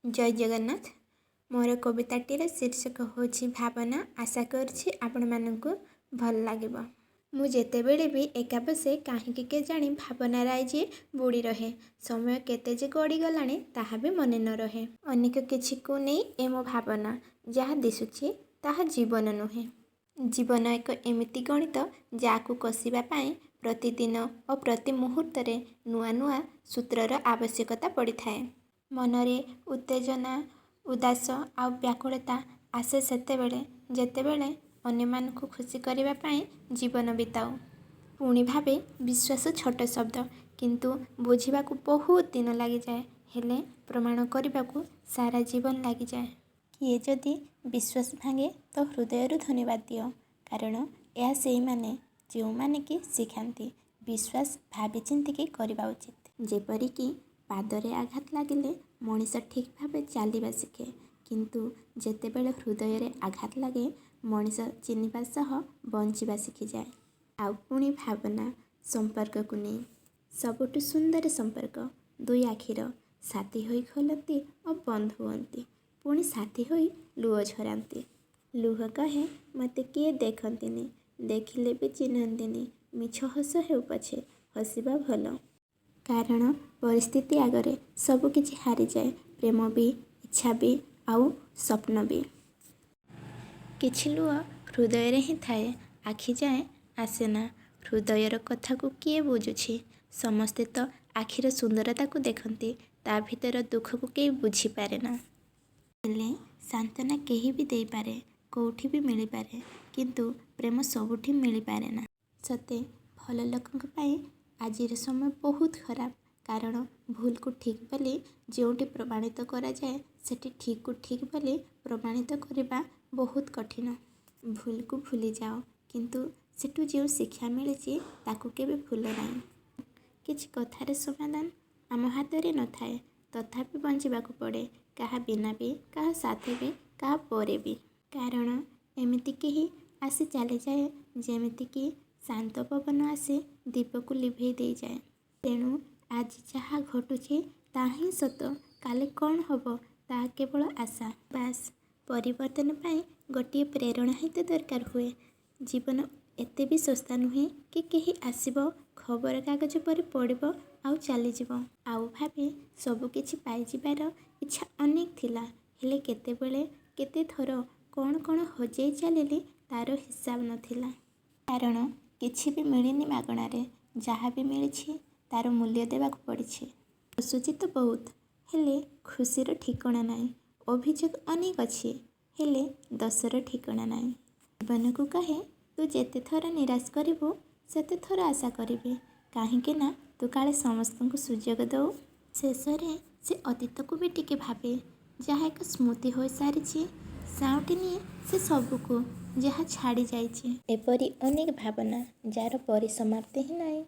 ଜୟ ଜଗନ୍ନାଥ। ମୋର କବିତାଟିର ଶୀର୍ଷକ ହେଉଛି ଭାବନା। ଆଶା କରୁଛି ଆପଣମାନଙ୍କୁ ଭଲ ଲାଗିବ। ମୁଁ ଯେତେବେଳେ ବି ଏକା ବସେ, କାହିଁକି କେଜାଣି ଭାବନା ରାଇଜେ ବୁଡ଼ି ରହେ। ସମୟ କେତେ ଯେ ଗଡ଼ିଗଲାଣି, ତାହା ବି ମନେ ନ ରହେ। ଅନେକ କିଛିକୁ ନେଇ ଏ ମୋ ଭାବନା। ଯାହା ଦିଶୁଛି ତାହା ଜୀବନ ନୁହେଁ। ଜୀବନ ଏକ ଏମିତି ଗଣିତ, ଯାହାକୁ କଷିବା ପାଇଁ ପ୍ରତିଦିନ ଓ ପ୍ରତି ମୁହୂର୍ତ୍ତରେ ନୂଆ ନୂଆ ସୂତ୍ରର ଆବଶ୍ୟକତା ପଡ଼ିଥାଏ। ମନରେ ଉତ୍ତେଜନା, ଉଦାସ ଆଉ ବ୍ୟାକୁଳତା ଆସେ ସେତେବେଳେ, ଯେତେବେଳେ ଅନ୍ୟମାନଙ୍କୁ ଖୁସି କରିବା ପାଇଁ ଜୀବନ ବିତାଉ। ପୁଣି ଭାବେ, ବିଶ୍ୱାସ ଛୋଟ ଶବ୍ଦ, କିନ୍ତୁ ବୁଝିବାକୁ ବହୁତ ଦିନ ଲାଗିଯାଏ, ହେଲେ ପ୍ରମାଣ କରିବାକୁ ସାରା ଜୀବନ ଲାଗିଯାଏ। କିଏ ଯଦି ବିଶ୍ୱାସ ଭାଙ୍ଗେ ତ ହୃଦୟରୁ ଧନ୍ୟବାଦ ଦିଅ, କାରଣ ଏହା ସେଇମାନେ ଯେଉଁମାନେ କି ଶିଖାନ୍ତି, ବିଶ୍ୱାସ ଭାବିଚିନ୍ତିକି କରିବା ଉଚିତ। ଯେପରିକି ପାଦରେ ଆଘାତ ଲାଗିଲେ ମଣିଷ ଠିକ୍ ଭାବେ ଚାଲିବା ଶିଖେ, କିନ୍ତୁ ଯେତେବେଳେ ହୃଦୟରେ ଆଘାତ ଲାଗେ, ମଣିଷ ଚିହ୍ନିବା ସହ ବଞ୍ଚିବା ଶିଖିଯାଏ। ଆଉ ପୁଣି ଭାବନା ସମ୍ପର୍କକୁ ନେଇ। ସବୁଠୁ ସୁନ୍ଦର ସମ୍ପର୍କ ଦୁଇ ଆଖିର। ସାଥୀ ହୋଇ ଖୋଲନ୍ତି ଓ ବନ୍ଦ ହୁଅନ୍ତି, ପୁଣି ସାଥୀ ହୋଇ ଲୁହ ଝରାନ୍ତି। ଲୁହ କହେ, ମୋତେ କିଏ ଦେଖନ୍ତିନି, ଦେଖିଲେ ବି ଚିହ୍ନନ୍ତିନି। ମିଛ ହସ ହେଉ ପଛେ, ହସିବା ଭଲ। କାରଣ ପରିସ୍ଥିତି ଆଗରେ ସବୁକିଛି ହାରିଯାଏ, ପ୍ରେମ ବି, ଇଚ୍ଛା ବି ଆଉ ସ୍ୱପ୍ନ ବି। କିଛି ଲୁହ ହୃଦୟରେ ହିଁ ଥାଏ, ଆଖି ଯାଏଁ ଆସେନା। ହୃଦୟର କଥାକୁ କିଏ ବୁଝୁଛି? ସମସ୍ତେ ତ ଆଖିର ସୁନ୍ଦରତାକୁ ଦେଖନ୍ତି, ତା ଭିତର ଦୁଃଖକୁ କେହି ବୁଝିପାରେନା। ହେଲେ ସାନ୍ତ୍ୱନା କେହି ବି ଦେଇପାରେ, କୋଉଠି ବି ମିଳିପାରେ, କିନ୍ତୁ ପ୍ରେମ ସବୁଠି ମିଳିପାରେନା। ସତେ, ଭଲ ଲୋକଙ୍କ ପାଇଁ ଆଜିର ସମୟ ବହୁତ ଖରାପ। କାରଣ ଭୁଲକୁ ଠିକ୍ ବୋଲି ଯେଉଁଠି ପ୍ରମାଣିତ କରାଯାଏ, ସେଠି ଠିକ୍କୁ ଠିକ୍ ବୋଲି ପ୍ରମାଣିତ କରିବା ବହୁତ କଠିନ। ଭୁଲକୁ ଭୁଲିଯାଅ, କିନ୍ତୁ ସେଠୁ ଯେଉଁ ଶିକ୍ଷା ମିଳିଛି ତାକୁ କେବେ ଭୁଲ ନାହିଁ। କିଛି କଥାର ସମାଧାନ ଆମ ହାତରେ ନଥାଏ, ତଥାପି ବଞ୍ଚିବାକୁ ପଡ଼େ, କାହା ବିନା ବି, କାହା ସାଥେ ବି, କାହା ପରେ ବି। କାରଣ ଏମିତି କେହି ଆସି ଚାଲିଯାଏ, ଯେମିତିକି ଶାନ୍ତ ପବନ ଆସି ଦୀପକୁ ଲିଭେଇ ଦେଇଯାଏ। ତେଣୁ ଆଜି ଯାହା ଘଟୁଛି ତାହା ହିଁ ସତ। କାଲି କ'ଣ ହେବ, ତାହା କେବଳ ଆଶା। ବାସ୍, ପରିବର୍ତ୍ତନ ପାଇଁ ଗୋଟିଏ ପ୍ରେରଣା ହିଁ ତ ଦରକାର ହୁଏ। ଜୀବନ ଏତେ ବି ଶସ୍ତା ନୁହେଁ କି କେହି ଆସିବ, ଖବରକାଗଜ ପରି ପଢ଼ିବ ଆଉ ଚାଲିଯିବ। ଆଉ ଭାବେ, ସବୁକିଛି ପାଇଯିବାର ଇଚ୍ଛା ଅନେକ ଥିଲା, ହେଲେ କେତେବେଳେ, କେତେଥର କ'ଣ କ'ଣ ହଜେଇ ଚାଲିଲି, ତା'ର ହିସାବ ନଥିଲା। କାରଣ କିଛି ବି ମିଳିନି ମାଗଣାରେ। ଯାହା ବି ମିଳିଛି, ତା'ର ମୂଲ୍ୟ ଦେବାକୁ ପଡ଼ିଛି। ହସୁଛି ତ ବହୁତ, ହେଲେ ଖୁସିର ଠିକଣା ନାହିଁ। ଅଭିଯୋଗ ଅନେକ ଅଛି, ହେଲେ ଦୋଷର ଠିକଣା ନାହିଁ। ଜୀବନକୁ କହେ, ତୁ ଯେତେଥର ନିରାଶ କରିବୁ, ସେତେଥର ଆଶା କରିବି, କାହିଁକି ନା ତୁ କାଳେ ସମସ୍ତଙ୍କୁ ସୁଯୋଗ ଦଉ। ଶେଷରେ ସେ ଅତୀତକୁ ବି ଟିକେ ଭାବେ, ଯାହା ଏକ ସ୍ମୃତି ହୋଇସାରିଛି। ସାଉଁଟି ନିଏ ସେ ସବୁକୁ, ଯାହା ଛାଡ଼ି ଯାଇଛି। ଏପରି ଅନେକ ଭାବନା, ଯାହାର ପରିସମାପ୍ତି ହିଁ ନାହିଁ।